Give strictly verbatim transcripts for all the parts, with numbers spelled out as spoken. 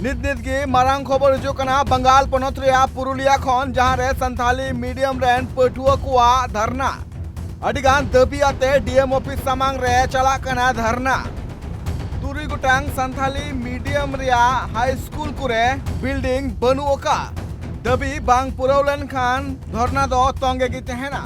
ᱱᱤᱛ ᱱᱤᱛ ᱜᱮ ᱢᱟᱨᱟᱝ ᱠᱷᱚᱵᱚᱨ ᱦᱤᱡᱩᱜ ᱠᱟᱱᱟ ᱵᱟᱝᱜᱟᱞ ᱯᱚᱱᱚᱛ ᱨᱮᱭᱟᱜ ᱯᱩᱨᱩᱞᱤᱭᱟ ᱠᱷᱚᱱ, ᱡᱟᱦᱟᱸ ᱨᱮ ᱥᱟᱱᱛᱷᱟᱞᱤ ᱢᱤᱰᱤᱭᱟᱢ ᱨᱮᱱ ᱯᱟᱹᱴᱷᱩᱣᱟᱹ ᱠᱚᱣᱟᱜ ᱫᱷᱟᱨᱱᱟ᱾ ᱟᱹᱰᱤ ᱜᱟᱱ ᱫᱟᱹᱵᱤ ᱟᱛᱮ ᱰᱤ ᱮᱢ ᱚᱯᱷᱤᱥ ᱥᱟᱢᱟᱝ ᱨᱮ ᱪᱟᱞᱟᱜ ᱠᱟᱱᱟ ᱫᱷᱟᱨᱱᱟ᱾ ᱛᱩᱨᱩᱭ ᱜᱚᱴᱟᱝ ᱥᱟᱱᱛᱷᱟᱞᱤ ᱢᱤᱰᱤᱭᱟᱢ ᱨᱮᱭᱟᱜ ᱦᱟᱭ ᱥᱠᱩᱞ ᱠᱚᱨᱮ ᱵᱤᱞᱰᱤᱝ ᱵᱟᱹᱱᱩᱜ ᱟᱠᱟᱫ᱾ ᱫᱟᱹᱵᱤ ᱵᱟᱝ ᱯᱩᱨᱟᱹᱣ ᱞᱮᱱᱠᱷᱟᱱ ᱫᱷᱚᱨᱱᱟ ᱫᱚ ᱛᱚᱸᱜᱮ ᱜᱮ ᱛᱟᱦᱮᱱᱟ᱾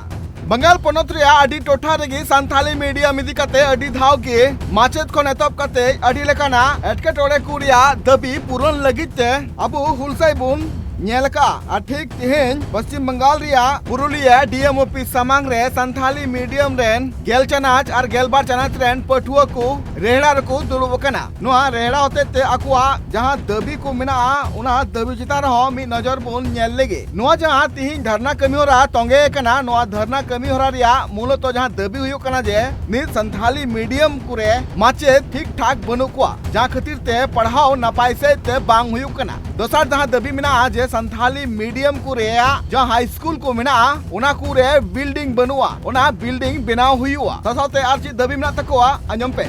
ᱵᱟᱝᱜᱟᱞ ᱯᱚᱱᱚᱛ ᱨᱮᱭᱟᱜ ᱟᱹᱰᱤ ᱴᱚᱴᱷᱟ ᱨᱮᱜᱮ ᱥᱟᱱᱛᱷᱟᱞᱤ ᱢᱤᱰᱤᱭᱟᱢ ᱤᱫᱤ ᱠᱟᱛᱮ ᱟᱹᱰᱤ ᱫᱷᱟᱣ ᱜᱮ ᱢᱟᱪᱮᱫ ᱠᱷᱚᱱ ᱮᱛᱚᱦᱚᱵ ᱠᱟᱛᱮ ᱟᱹᱰᱤ ᱞᱮᱠᱟᱱᱟᱜ ᱮᱴᱠᱮᱴᱚᱬᱮ ᱠᱚ ᱨᱮᱭᱟᱜ ᱫᱟᱹᱵᱤ ᱯᱩᱨᱚᱱ ᱞᱟᱹᱜᱤᱫ ᱛᱮ ᱟᱵᱚ ᱦᱩᱞᱥᱟᱹᱭ ᱵᱚᱱ ᱧᱮᱞ ᱟᱠᱟᱫᱼᱟ᱾ ᱟᱨ ᱴᱷᱤᱠ ᱛᱮᱦᱮᱧ ᱯᱚᱥᱪᱤᱢ ᱵᱟᱝᱜᱟᱞ ᱨᱮᱭᱟᱜ ᱯᱩᱨᱩᱞᱤᱭᱟ ᱰᱤ ᱮᱢ ᱚᱯᱷᱤᱥ ᱥᱟᱢᱟᱝ ᱨᱮ ᱥᱟᱱᱛᱷᱟᱞᱤ ᱢᱤᱰᱤᱭᱟᱢ ᱨᱮᱱ ᱜᱮᱞ ᱪᱟᱱᱟᱪ ᱟᱨ ᱜᱮᱞᱵᱟᱨ ᱪᱟᱱᱟᱪ ᱨᱮᱱ ᱯᱟᱹᱴᱷᱩᱣᱟᱹ ᱠᱚ ᱨᱮᱦᱲᱟ ᱨᱮᱠᱚ ᱫᱩᱲᱩᱵ ᱟᱠᱟᱱᱟ᱾ ᱱᱚᱣᱟ ᱨᱮᱦᱲᱟ ᱦᱚᱛᱮᱡ ᱛᱮ ᱟᱠᱚᱣᱟᱜ ᱡᱟᱦᱟᱸ ᱫᱟᱹᱵᱤ ᱠᱚ ᱢᱮᱱᱟᱜᱼᱟ, ᱚᱱᱟ ᱫᱟᱹᱵᱤ ᱪᱮᱛᱟᱱ ᱨᱮᱦᱚᱸ ᱢᱤᱫ ᱱᱚᱡᱚᱨ ᱵᱚᱱ ᱧᱮᱞ ᱞᱮᱜᱮ᱾ ᱱᱚᱣᱟ ᱡᱟᱦᱟᱸ ᱛᱤᱦᱤᱧ ᱫᱷᱟᱨᱱᱟ ᱠᱟᱹᱢᱤ ᱦᱚᱨᱟ ᱛᱚᱸᱜᱮ ᱟᱠᱟᱱᱟ, ᱱᱚᱣᱟ ᱫᱷᱟᱨᱱᱟ ᱠᱟᱹᱢᱤ ᱦᱚᱨᱟ ᱨᱮᱭᱟᱜ ᱢᱩᱞᱚᱛᱚ ᱡᱟᱦᱟᱸ ᱫᱟᱹᱵᱤ ᱦᱩᱭᱩᱜ ᱠᱟᱱᱟ ᱡᱮ ᱱᱤᱛ ᱥᱟᱱᱛᱷᱟᱞᱤ ᱢᱤᱰᱤᱭᱟᱢ ᱠᱚᱨᱮ ᱢᱟᱪᱮᱫ ᱴᱷᱤᱠ ᱴᱷᱟᱠ ᱵᱟᱹᱱᱩᱜ ᱠᱚᱣᱟ, ᱡᱟᱦᱟᱸ ᱠᱷᱟᱹᱛᱤᱨ ᱛᱮ ᱯᱟᱲᱦᱟᱣ ᱱᱟᱯᱟᱭ ᱥᱮᱫ ᱛᱮ ᱵᱟᱝ ᱦᱩᱭᱩᱜ ᱠᱟᱱᱟ᱾ ᱫᱚᱥᱟᱨ ᱡᱟᱦᱟᱸ ᱫᱟᱹᱵᱤ ᱢᱮᱱᱟᱜᱼᱟ ᱡᱮ ᱥᱟᱱᱛᱷᱟᱞᱤ ᱢᱤᱰᱤᱭᱟᱢ ᱠᱚ ᱨᱮᱭᱟᱜ ᱡᱟᱦᱟᱸ ᱦᱟᱭ ᱥᱠᱩᱞ ᱠᱚ ᱢᱮᱱᱟᱜᱼᱟ, ᱚᱱᱟ ᱠᱚᱨᱮ ᱵᱤᱞᱰᱤᱝ ᱵᱟᱹᱱᱩᱜᱼᱟ, ᱚᱱᱟ ᱵᱤᱞᱰᱤᱝ ᱵᱮᱱᱟᱣ ᱦᱩᱭᱩᱜᱼᱟ᱾ ᱥᱟᱶ ᱥᱟᱶᱛᱮ ᱟᱨ ᱪᱮᱫ ᱫᱟᱹᱵᱤ ᱢᱮᱱᱟᱜ ᱛᱟᱠᱚᱣᱟ, ᱟᱸᱡᱚᱢ ᱯᱮ᱾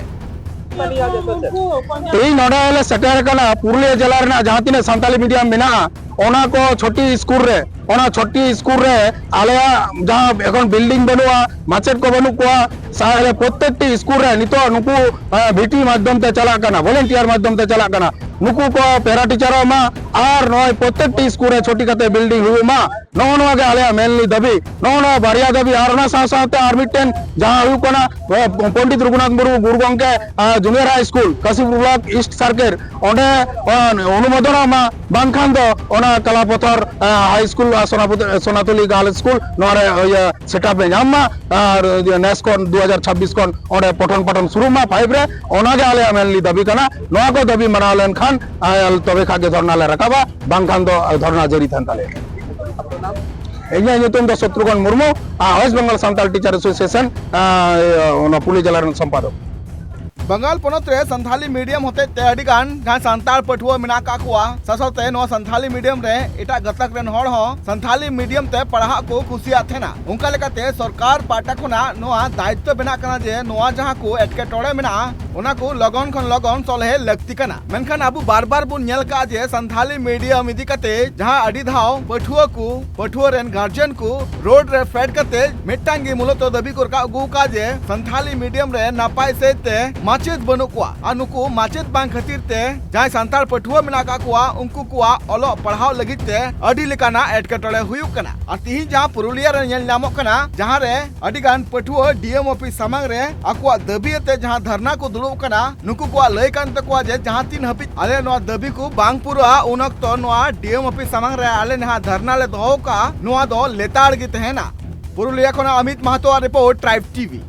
ᱛᱮᱦᱮᱧ ᱱᱚᱰᱮ ᱞᱮ ᱥᱮᱴᱮᱨ ᱟᱠᱟᱱᱟ ᱯᱩᱨᱩᱞᱤᱭᱟᱹ ᱡᱮᱞᱟ ᱨᱮᱱᱟᱜ ᱡᱟᱦᱟᱸ ᱛᱤᱱᱟᱹᱜ ᱥᱟᱱᱛᱟᱞᱤ ᱢᱤᱰᱤᱭᱟᱢ ᱢᱮᱱᱟᱜᱼᱟ, ᱚᱱᱟ ᱠᱚ ᱪᱷᱚᱴᱤ ᱥᱠᱩᱞ ᱨᱮ, ᱚᱱᱟ ᱪᱷᱚᱴᱤ ᱥᱠᱩᱞ ᱨᱮ ᱟᱞᱮᱭᱟᱜ ᱡᱟᱦᱟᱸ ᱮᱠᱷᱚᱱ ᱵᱤᱞᱰᱤᱝ ᱵᱟᱹᱱᱩᱜᱼᱟ, ᱢᱟᱪᱮᱫ ᱠᱚ ᱵᱟᱹᱱᱩᱜ ᱠᱚᱣᱟ, ᱥᱟ-, ᱯᱨᱚᱛᱮᱠᱴᱤ ᱥᱠᱩᱞ ᱨᱮ ᱱᱤᱛᱚᱜ ᱱᱩᱠᱩ, ᱮ, ᱵᱷᱤᱴᱤ ᱢᱟᱫᱽᱫᱷᱚᱢ ᱛᱮ ᱪᱟᱞᱟᱜ ᱠᱟᱱᱟ, ᱵᱷᱚᱞᱮᱱᱴᱤᱭᱟᱨ ᱢᱟᱫᱽᱫᱷᱚᱢ ᱛᱮ ᱪᱟᱞᱟᱜ ᱠᱟᱱᱟ᱾ ᱱᱩᱠᱩ ᱠᱚ ᱯᱮᱨᱟ ᱴᱤᱪᱟᱨᱚᱜ ᱢᱟ ᱟᱨ ᱱᱚᱜᱼᱚᱭ ᱯᱨᱚᱛᱮᱠᱴᱤ ᱥᱠᱩᱞ ᱨᱮ ᱪᱷᱚᱴᱤ ᱠᱟᱛᱮ ᱵᱤᱞᱰᱤᱝ ᱦᱩᱭᱩᱜ ᱢᱟ᱾ ᱱᱚᱜᱼᱚ ᱱᱚᱣᱟ ᱜᱮ ᱟᱞᱮᱭᱟᱜ ᱢᱮᱱᱞᱤ ᱫᱟᱹᱵᱤ᱾ ᱱᱚᱜᱼᱚ ᱱᱚᱣᱟ ᱵᱟᱨᱭᱟ ᱫᱟᱹᱵᱤ, ᱟᱨ ᱚᱱᱟ ᱥᱟᱶ ᱥᱟᱶᱛᱮ ᱟᱨ ᱢᱤᱫᱴᱮᱱ ᱡᱟᱦᱟᱸ ᱦᱩᱭᱩᱜ ᱠᱟᱱᱟ, ᱮ, ᱯᱚᱱᱰᱤᱛ ᱨᱚᱜᱷᱩᱱᱟᱛᱷ ᱢᱩᱨᱢᱩ ᱜᱩᱨᱩ ᱜᱚᱢᱠᱮ, ᱮ, junior high school Kashipur block east circle, ᱚᱸᱰᱮ, ᱮ, ᱚᱱᱩᱢᱳᱫᱚᱱᱚᱜ ᱢᱟ, ᱵᱟᱝᱠᱷᱟᱱ ᱫᱚ ᱚᱱᱟ ᱠᱟᱞᱟᱯᱚᱛᱷᱚᱨ, ᱮ, ᱦᱟᱭ ᱥᱠᱩᱞ ᱟᱨ ᱥᱚᱱᱟᱯᱚᱛ-, ᱥᱚᱱᱟᱛᱚᱞᱤ ᱜᱟᱨᱞᱥ ᱥᱠᱩᱞ ᱱᱚᱣᱟ ᱨᱮ, ᱤᱭᱟᱹ, ᱥᱮᱴᱟᱯ ᱮ ᱧᱟᱢ ᱢᱟ᱾ ᱟᱨ ᱱᱮᱥ ᱠᱷᱚᱱ ᱫᱩ ᱦᱟᱡᱟᱨ ᱪᱷᱟᱵᱵᱤᱥ ᱠᱷᱚᱱ ᱚᱸᱰᱮ ᱯᱚᱴᱷᱚᱱ ᱯᱟᱴᱷᱚᱱ ᱥᱩᱨᱩᱜ ᱢᱟ ᱯᱷᱟᱭᱤᱵᱷ ᱨᱮ, ᱚᱱᱟᱜᱮ ᱟᱞᱮᱭᱟᱜ ᱢᱮᱱᱞᱤ ᱫᱟᱹᱵᱤ ᱠᱟᱱᱟ᱾ ᱱᱚᱣᱟ ᱠᱚ ᱫᱟᱹᱵᱤ ᱢᱟᱱᱟᱣ ᱞᱮᱱᱠᱷᱟᱱ, ᱟᱨ ᱛᱚᱵᱮ ᱠᱷᱟᱱ ᱜᱮ ᱫᱷᱚᱨᱱᱟ ᱞᱮ ᱨᱟᱠᱟᱵᱟ, ᱵᱟᱝᱠᱷᱟᱱ ᱫᱚ ᱫᱷᱚᱨᱱᱟ ᱡᱟᱹᱨᱤ ᱛᱟᱦᱮᱱ ᱛᱟᱞᱮᱭᱟ᱾ ᱤᱧᱟᱹᱜ ᱧᱩᱛᱩᱢ ᱫᱚ ᱥᱚᱛᱨᱩᱜᱷᱚᱱ ᱢᱩᱨᱢᱩ, ᱟᱨ West Bengal Santal teacher association, ᱟᱨ, ᱚᱱᱟ ᱯᱩᱨᱩᱞᱤᱭᱟᱹ ᱡᱮᱞᱟ ᱨᱮᱱ ᱥᱚᱢᱯᱟᱫᱚᱠ᱾ ᱵᱟᱝᱜᱟᱞ ᱯᱚᱱᱚᱛ ᱨᱮ ᱥᱟᱱᱛᱷᱟᱞᱤ ᱢᱤᱰᱤᱭᱟᱢ ᱦᱚᱛᱮᱡ ᱛᱮ ᱟᱹᱰᱤ ᱜᱟᱱ ᱡᱟᱦᱟᱸ ᱥᱟᱱᱛᱟᱲ ᱯᱟᱹᱴᱷᱩᱣᱟᱹ ᱢᱮᱱᱟᱜ ᱟᱠᱟᱫ ᱠᱚᱣᱟ, ᱥᱟᱶᱛᱮ ᱱᱚᱣᱟ ᱥᱟᱱᱛᱷᱟᱞᱤ ᱢᱤᱰᱤᱭᱟᱢ ᱨᱮ ᱮᱴᱟᱜ ᱜᱟᱛᱟᱠ ᱨᱮᱱ ᱦᱚᱲ ᱦᱚᱸ ᱥᱟᱱᱛᱷᱟᱞᱤ ᱢᱤᱰᱤᱭᱟᱢ ᱛᱮ ᱯᱟᱲᱦᱟᱜ ᱠᱚ ᱠᱩᱥᱤᱭᱟᱜ ᱛᱟᱦᱮᱱᱟ᱾ ᱚᱱᱠᱟ ᱞᱮᱠᱟᱛᱮ ᱥᱚᱨᱠᱟᱨ ᱯᱟᱦᱴᱟ ᱠᱷᱚᱱᱟᱜ ᱱᱚᱣᱟ ᱫᱟᱭᱤᱛᱛᱚ ᱵᱮᱱᱟᱜ ᱠᱟᱱᱟ ᱡᱮ ᱱᱚᱣᱟ ᱡᱟᱦᱟᱸ ᱠᱚ ᱮᱴᱠᱮᱴᱚᱬᱮ ᱢᱮᱱᱟᱜᱼᱟ, ᱚᱱᱟ ᱠᱚ ᱞᱚᱜᱚᱱ ᱠᱷᱚᱱ ᱞᱚᱜᱚᱱ ᱥᱚᱞᱦᱮ ᱞᱟᱹᱠᱛᱤ ᱠᱟᱱᱟ᱾ ᱢᱮᱱᱠᱷᱟᱱ ᱟᱵᱚ ᱵᱟᱨ ᱵᱟᱨ ᱵᱚᱱ ᱧᱮᱞ ᱠᱟᱜᱼᱟ ᱡᱮ ᱥᱟᱱᱛᱷᱟᱞᱤ ᱢᱤᱰᱤᱭᱟᱢ ᱤᱫᱤ ᱠᱟᱛᱮ ᱡᱟᱦᱟᱸ ᱟᱹᱰᱤ ᱫᱷᱟᱣ ᱯᱟᱹᱴᱷᱩᱣᱟᱹ ᱠᱚ, ᱯᱟᱹᱴᱷᱩᱣᱟᱹ ᱨᱮᱱ ᱜᱟᱨᱡᱮᱱ ᱠᱚ ᱨᱳᱰ ᱨᱮ ᱯᱷᱮᱰ ᱠᱟᱛᱮ ᱢᱤᱫᱴᱟᱝ ᱜᱮ ᱢᱩᱞᱚᱛᱚ ᱫᱟᱹᱵᱤ ᱠᱚ ᱨᱟᱠᱟᱵ ᱟᱹᱜᱩ ᱟᱠᱟᱫᱼᱟ ᱡᱮ ᱥᱟᱱᱛᱷᱟᱞᱤ ᱢᱤᱰᱤᱭᱟᱢ ᱨᱮ ᱱᱟᱯᱟᱭ ᱥᱟᱹᱦᱤᱡ ᱛᱮ ᱢᱟᱪᱮᱫ ᱵᱟᱹᱱᱩᱜ ᱠᱚᱣᱟ ᱟᱨ ᱱᱩᱠᱩ ᱢᱟᱪᱮᱫ ᱵᱟᱝ ᱠᱷᱟᱹᱛᱤᱨ ᱛᱮ ᱡᱟᱦᱟᱸᱭ ᱥᱟᱱᱛᱟᱲ ᱯᱟᱹᱴᱷᱩᱣᱟᱹ ᱢᱮᱱᱟᱜ ᱟᱠᱟᱫ ᱠᱚᱣᱟ, ᱩᱱᱠᱩ ᱠᱚᱣᱟᱜ ᱚᱞᱚᱜ ᱯᱟᱲᱦᱟᱣ ᱞᱟᱹᱜᱤᱫ ᱛᱮ ᱟᱹᱰᱤ ᱞᱮᱠᱟᱱᱟᱜ ᱮᱴᱠᱮᱴᱚᱬᱮ ᱦᱩᱭᱩᱜ ᱠᱟᱱᱟ᱾ ᱟᱨ ᱛᱤᱦᱤᱧ ᱡᱟᱦᱟᱸ ᱯᱩᱨᱩᱞᱤᱭᱟᱹ ᱨᱮ ᱧᱮᱞ ᱧᱟᱢᱚᱜ ᱠᱟᱱᱟ, ᱡᱟᱦᱟᱸ ᱨᱮ ᱟᱹᱰᱤ ᱜᱟᱱ ᱯᱟᱹᱴᱷᱩᱣᱟᱹ ᱰᱤ ᱮᱢ ᱚᱯᱷᱤᱥ ᱥᱟᱢᱟᱝ ᱨᱮ ᱟᱠᱚᱣᱟᱜ ᱫᱟᱹᱵᱤ ᱟᱛᱮ ᱡᱟᱦᱟᱸ ᱫᱷᱟᱨᱱᱟ ᱠᱚ ᱫᱩᱲᱩᱵ ᱠᱟᱱᱟ, ᱱᱩᱠᱩ ᱠᱚᱣᱟᱜ ᱞᱟᱹᱭ ᱠᱟᱱ ᱛᱟᱠᱚᱣᱟ ᱡᱮ ᱡᱟᱦᱟᱸ ᱛᱤᱱ ᱦᱟᱹᱵᱤᱡ ᱟᱞᱮ ᱱᱚᱣᱟ ᱫᱟᱹᱵᱤ ᱠᱚ ᱵᱟᱝ ᱯᱩᱨᱟᱹᱜᱼᱟ, ᱩᱱ ᱚᱠᱛᱚ ᱱᱚᱣᱟ ᱰᱤ ᱮᱢ ᱚᱯᱷᱤᱥ ᱥᱟᱢᱟᱝ ᱨᱮ ᱟᱞᱮ ᱡᱟᱦᱟᱸ ᱫᱷᱟᱨᱱᱟ ᱞᱮ ᱫᱚᱦᱚ ᱠᱟᱜᱼᱟ, ᱱᱚᱣᱟ ᱫᱚ ᱞᱮᱛᱟᱲ ᱜᱮ ᱛᱟᱦᱮᱱᱟ᱾ ᱯᱩᱨᱩᱞᱤᱭᱟᱹ ᱠᱷᱚᱱᱟᱜ ᱚᱢᱤᱛ ᱢᱟᱦᱟᱛᱚᱣᱟᱜ ᱨᱤᱯᱳᱨᱴ, ᱴᱨᱟᱭᱤᱵᱽ ᱴᱤᱵᱷᱤ᱾